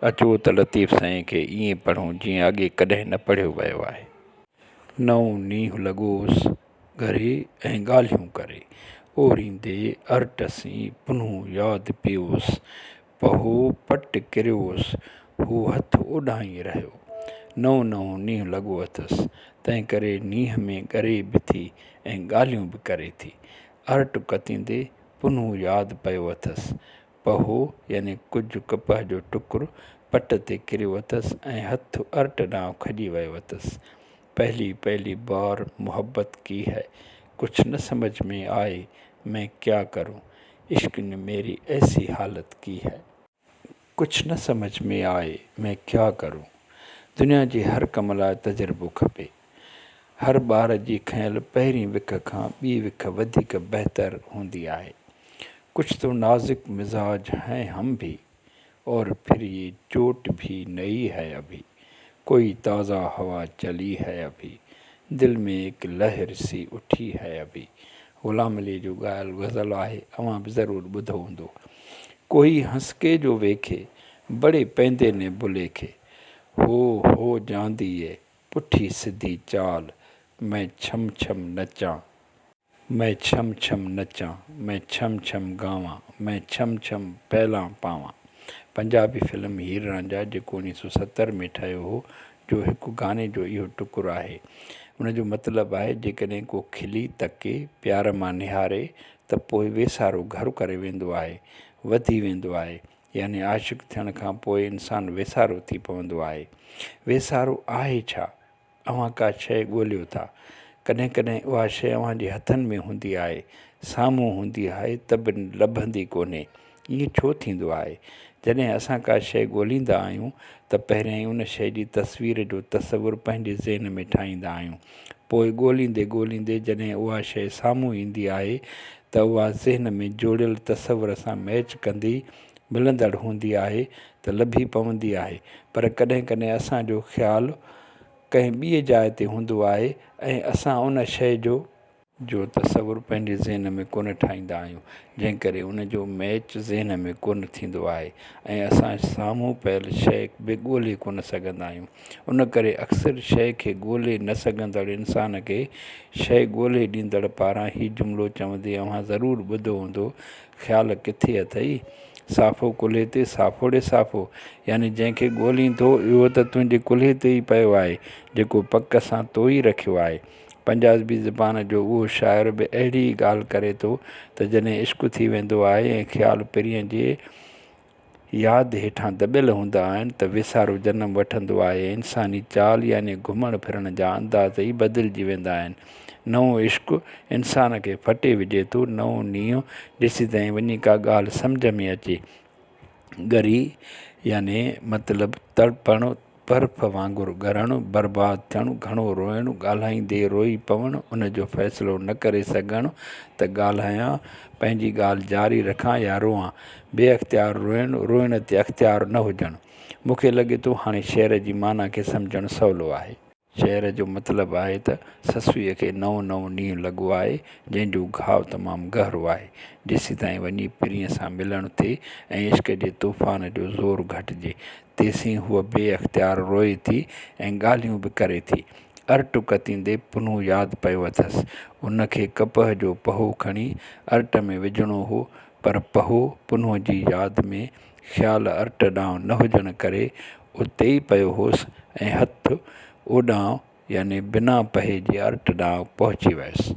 اچو ته لطيف سائين کي ائين پڙهون جيئن اڳي ڪڏهن نه پڙهيو ويو آهي. نئون نينهن لڳوس ڳري ۽ ڳالهيون ڪري. اوريندي ارٽ سين پنهون ياد پيوس. پهو پٽ ڪريوس، هو هٿ اوڏانهن ئي رهيو. نئون نئون نينهن لڳو اٿس، تنهنڪري نينهن ۾ ڳري به ٿي ۽ ڳالهيون به ڪري ٿي. ارٽ ڪتيندي پنهون ياد پيو اٿس. پهو يعني ڪجهه ڪپهه جو ٽڪر پٽ تي ڪريو اٿس ۽ هٿ ارٽ ڏانهن کڄي ويو اٿس. پهلي پهلي بار محبت ڪي هي، ڪڇ نه سمجهه ۾ آئي مين ڪيا ڪرون، عشق ني ميري ايسي حالت ڪي هي. ڪڇ نه سمجهه ۾ آئي مين ڪيا ڪرون. دنيا جي هر ڪم لاء تجربو کپي. هر ٻار جي کنيل پهرين وک کان ٻي وک وڌيڪ بهتر هوندي آهي. ڪڇ تو نازڪ مزاج هين هم ڀي، اور ڦر يي چوٽ ڀي نئي هي اڀي، ڪوئي تازه هوا چلي هي اڀي، دل ۾ ايڪ لهر سي اٺي هي اڀي. غلام علي جو ڳايل غزل آهي، اوهان به ضرور ٻڌو هوندو. ڪوئي هنس ڪي جو ويکي، بڙي پيندي ني بليکي، هو هو جاندي اي، پٺي سڌي چال، مين ڇم ڇم نچان، مين ڇم ڇم نچان، مين ڇم ڇم گاوان، مين ڇم ڇم پيلان پاوان. پنجابي فلم هير رانجها جيڪو اوڻيهه سو ستر ۾ ٺهيو هو جو هڪ گاني جو اهو ٽڪر آهي. ان جو مطلب آهي جيڪڏهن ڪو کلي، تڪي، پيار مان نهاري ته پوء ويسارو گهر ڪري ويندو آهي، وڌي ويندو آهي. يعني عاشق ٿيڻ کان پوء انسان ويسارو ٿي پوندو آهي. ويسارو آهي ڇا؟ اوهان ڪا شيء ڳوليو ٿا. ڪڏهن ڪڏهن اها شيء اوهان جي هٿن ۾ هوندي آهي، سامهون هوندي آهي ته به لڀندي ڪونهي. ائين ڇو ٿيندو آهي؟ جڏهن اسان ڪا شيء ڳوليندا آهيون ته پهريائين ان شيء جي تصوير جو تصور پنهنجي ذهن ۾ ٺاهيندا آهيون. پوء ڳوليندي ڳوليندي جڏهن اها شيء سامهون ايندي آهي ته اها ذهن ۾ جوڙيل تصور سان ميچ ڪندي ملندڙ هوندي آهي ته لڀي پوندي آهي پر ڪڏهن ڪڏهن اسان جو خيال ڪنهن ٻيء جاء تي هوندو آهي ۽ اسان ان شيء جو جو تصور پنهنجي ذهن ۾ ڪونه ٺاهيندا آهيون جنهن ڪري ان جو ميچ ذهن ۾ ڪونه ٿيندو آهي ۽ اسان سامهون پيل شيء به ڳولي ڪونه سگهندا آهيون ان ڪري اڪثر شيء کي ڳولي نه سگهندڙ انسان کي شيء ڳولي ڏيندڙ پاران هي جملو چوندي اوهان ضرور ٻڌو هوندو خيال ڪٿي اٿئي؟ صافو ڪلهي تي، صافو ڙي صافو! يعني جنهن کي ڳولين ٿو اهو ته تنهنجي ڪلهي تي ئي پيو آهي جيڪو پڪ سان تو ئي رکيو آهي. پنجابي زبان جو اهو شاعر به اهڙي ئي ڳالهه ڪري ٿو ته جڏهن عشق ٿي ويندو آهي ۽ خيال پرينء جي ياد هيٺان دٻيل هوندا آهن ته ويسارو جنم وٺندو آهي ۽ انساني چال يعني گهمڻ ڦرڻ جا انداز ئي بدلجي ويندا آهن. نئون عشق انسان کي ڦٽي وجهي ٿو، نئون نينهن جيسيتائين وڃي ڪا ڳالهه سمجهه ۾ اچي. ڳري يعني مطلب تڙپڻ، برف وانگر ڳرڻ، برباد ٿيڻ، گهڻو روئڻ، ڳالهائيندي روئي پوڻ، ان جو فيصلو نه ڪري سگهڻ ته ڳالهايان، پنهنجي ڳالهه جاري رکان يا روئان، بي اختيار روئڻ، روئڻ تي اختيار نه هجڻ. مون کي لڳي ٿو هاڻي شعر جي معنيٰ کي سمجهڻ سولو آهي. شعر جو مطلب آهي ته سسئيء کي نئون نئون نينهن لڳو آهي، جنهن جو گهاء تمام گهرو آهي. جيسيتائين وڃي پرينء سان ملڻ ٿئي ۽ عشق جي طوفان جو زور گهٽجي، تيسين هوء بي اختيار روئي ٿي ۽ ڳالهيون به ڪري ٿي. ارٽ ڪتيندي پنهون ياد پيو اٿس. هن کي ڪپهه جو پهو کڻي ارٽ ۾ وجهڻو هو، پر پهو پنهون جي ياد ۾ خيال ارٽ ڏانهن نه هجڻ ڪري اتي ئي پيو هوس ۽ هٿ اوڏانهن يعني بنا پهي جي ارٽ ڏانهن پهچي ويس.